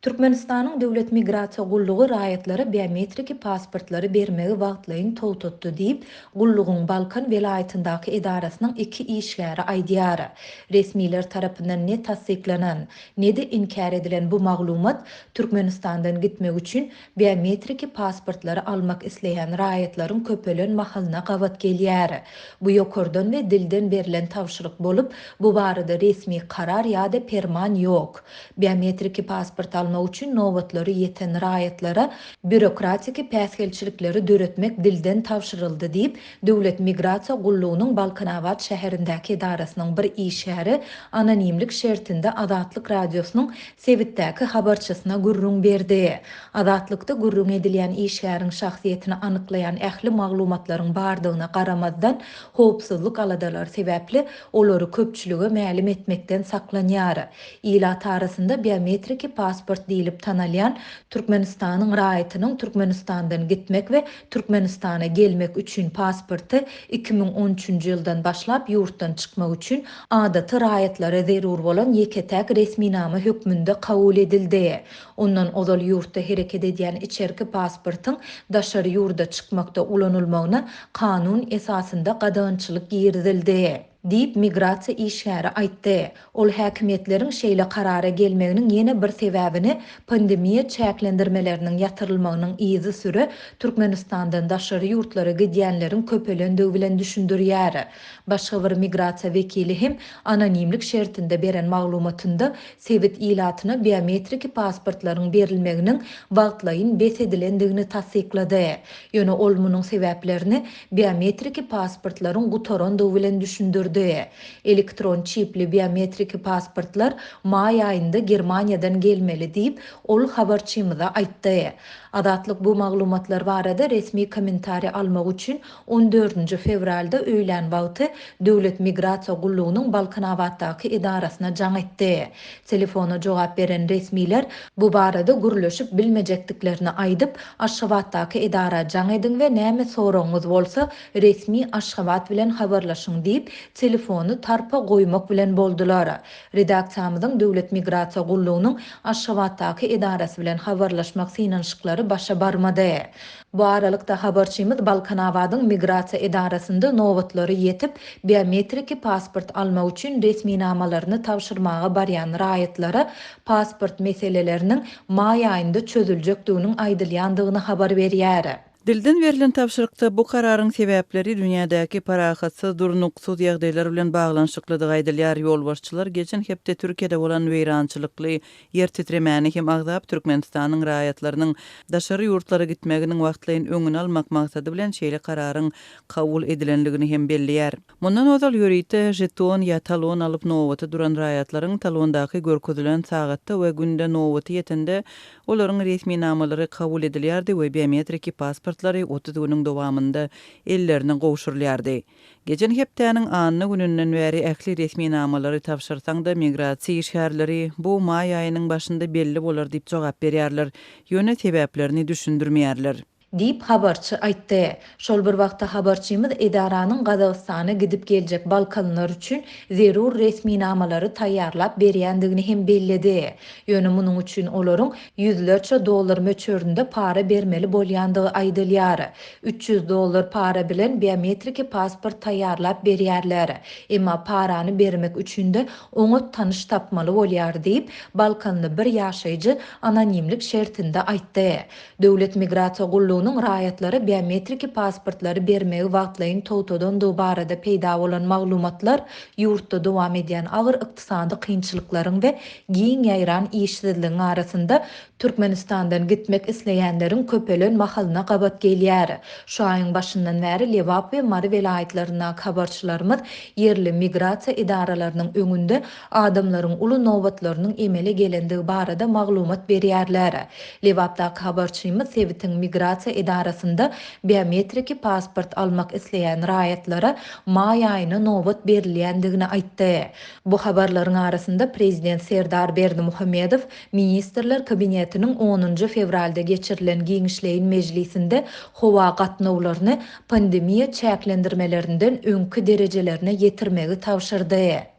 Türkmenistanyň Döwlet migrasiýa gullugy raýatlara biometriki pasportlary bermegi wagtlaýyn togtatdy diýip, gullugyň Balkan welaýatyndaky edarasynyň iki işgäri aýdýar. Resmiler tarapyndan ne tassyklanan, ne-de inkär edilen bu maglumat Türkmenistandan gitmek üçin biometriki pasportlary almak isleýän raýatlaryň köpelen mahalyna gabat gelýär. Bu ýokardan we dilden berlen tabşyryk bolup, bu barada resmi karar ýa-da perman ýok. Biometriki pasport almak üçin nobatlary ýeten raýatlara býurokratiki päsgelçilikleri döretmek dilden tabşyryldy diýip, Döwlet migrasiýa gullugynyň Balkanabat şäherindäki edarasynyň bir işgäri anonimlik şertinde Azatlyk Radiosynyň sebitdäki habarçysyna gürrüň berdi. Azatlykda gürrüň edilýän işgäriň şahsyýetini anyklaýan ähli maglumatlaryň bardygyna garamazdan, howpsuzlyk aladalary sebäpli olary köpçülige mälim etmekden saklanýar. Ilat arasynda biometriki pasport diýlip tanalýan Türkmenistanyň raýatynyň Türkmenistandan gitmek we Türkmenistana gelmek üçin pasporty 2013-nji ýyldan başlap ýurtdan çykmak üçin adaty raýatlara zerur bolan ýeke-täk resminama hökmünde kabul edildi. Ondan ozal ýurtda hereket edýän içerki pasportyň daşary ýurda çykmakda ulanylmagyna kanun esasynda gadagançylyk girizildi. Diýip, migrasiýa işgäri aýtdy. Ol häkimiýetleriň şeýle karara gelmeginiň ýene bir sebäbini pandemiýa çäklendirmeleriniň ýatyrylmagynyň yzysüre Türkmenistandan daşary ýurtlara gidýänleriň köpelendigi bilen düşündirýär. Başga bir migrasiýa wekili hem anonimlik şertinde beren maglumatynda sebit ilatyna biometriki pasportlaryň berilmeginiň wagtlaýyn bes edilendigini tassyklady. Ýöne ol munuň sebäplerini biometriki pasportlaryň gutarandygy bilen düşündirdi. Elektron çipli biometriki pasportlar maý aýynda Germaniýadan gelmeli diýip, ol habarçymyza aýtdy. Azatlyk bu maglumatlar barada resmi kommentariý almak üçin on dördünji fewralda öýlän wagty Döwlet migrasiýa gullugynyň Balkanabatdaky edarasyna jaň etdi. Telefona jogap beren resmiler bu barada gürleşip bilmejekdiklerini aýdyp, Aşgabatdaky edara jaň ediň we näme soragyňyz bolsa, resmi Aşgabat bilen habarlaşyň diýip, telefony tarpa goýmak bilen boldular. Redaksiýamyzyň Döwlet migrasiýa gullugynyň Aşgabatdaky edarasy bilen habarlaşmak synanyşyklary başa barmady. Bu aralykda, habarçymyz Balkanabadyň migrasiýa edarasynda nobatlary ýetip, biometriki pasport almak üçin resminamalaryny tabşyrmaga barýan raýatlara pasport meseleleriniň maý aýynda çözüljekdiginiň aýdylýandygyny habar berýär. Dilden berlen tabşyrykda bu kararyň sebäpleri dünýädäki parahatsyz, durnuksyz ýagdaýlar bilen baglanyşyklydygy aýdylýar. Ýolbaşçylar geçen hepde Türkiýede bolan weýrançylykly ýer titremäni hem agzap, Türkmenistanyň raýatlarynyň daşary ýurtlara gitmeginiň wagtlaýyn öňüni almak maksady bilen şeýle kararyň kabul edilendigini hem belleýär. Mundan ozal ýörite žeton ýa talon alyp nobata duran raýatlaryň talondaky görkezilen sagatda we günde nobaty ýetende olaryň resminamalary kabul edilýärdi we biometriki pasportlary 30 günüň dowamynda ellerine gowşurylýardy. Geçen hepdäniň anna gününden bäri ähli resminamalary tabşyrsaň-da migrasiýa işgärleri bu maý aýynyň başynda belli bolar diýip jogap berýärler, ýöne sebäplerini düşündirmeýärler. Diýip, habarçy aýtdy. Şol bir wagtda habarçymyz edaranyň Gazagystana gidip geljek balkanlylar üçin zerur resminamalary taýýarlap berýändigini hem belledi. Ýöne munuň üçin olaryň ýüzlerçe dollar möçberinde para bermeli bolýandygy aýdylýar. 300 dollar para bilen biometriki pasport taýýarlap berýärler. Emma parany bermek üçin-de oňat tanyş tapmaly bolýar diýip, balkanly bir ýaşaýjy anonimlik şertinde aýtdy. Döwlet migrasiýa gullugynyň raýatlara biometriki pasportlary bermegi wagtlaýyn togtadandygy barada peýda bolan maglumatlar ýurtda dowam edýän agyr ykdysady kynçylyklaryň we giň ýaýran işsizligiň arasynda Türkmenistandan gitmek isleýänleriň köpelen mahalyna gabat gelýär. Şu aýyň başyndan bäri Lebap we Mary welaýatlaryndaky habarçylarymyz ýerli migrasiýa edaralarynyň öňünde adamlaryň uly nobatlarynyň emele gelendigi barada maglumat berýärler. Lebapdaky habarçymyz sebitiň migrasiýa edarasynda biometriki pasport almak isleýän raýatlara maý aýyna nobat berilýändigini aýtdy. Bu habarlaryň arasynda prezident Serdar Berdimuhamedow Ministrler Kabinetiniň onunjy fewralda geçirilen giňişleýin mejlisinde howa gatnawlaryny pandemiýa çäklendirmelerinden öňki derejelerine ýetirmegi tabşyrdy.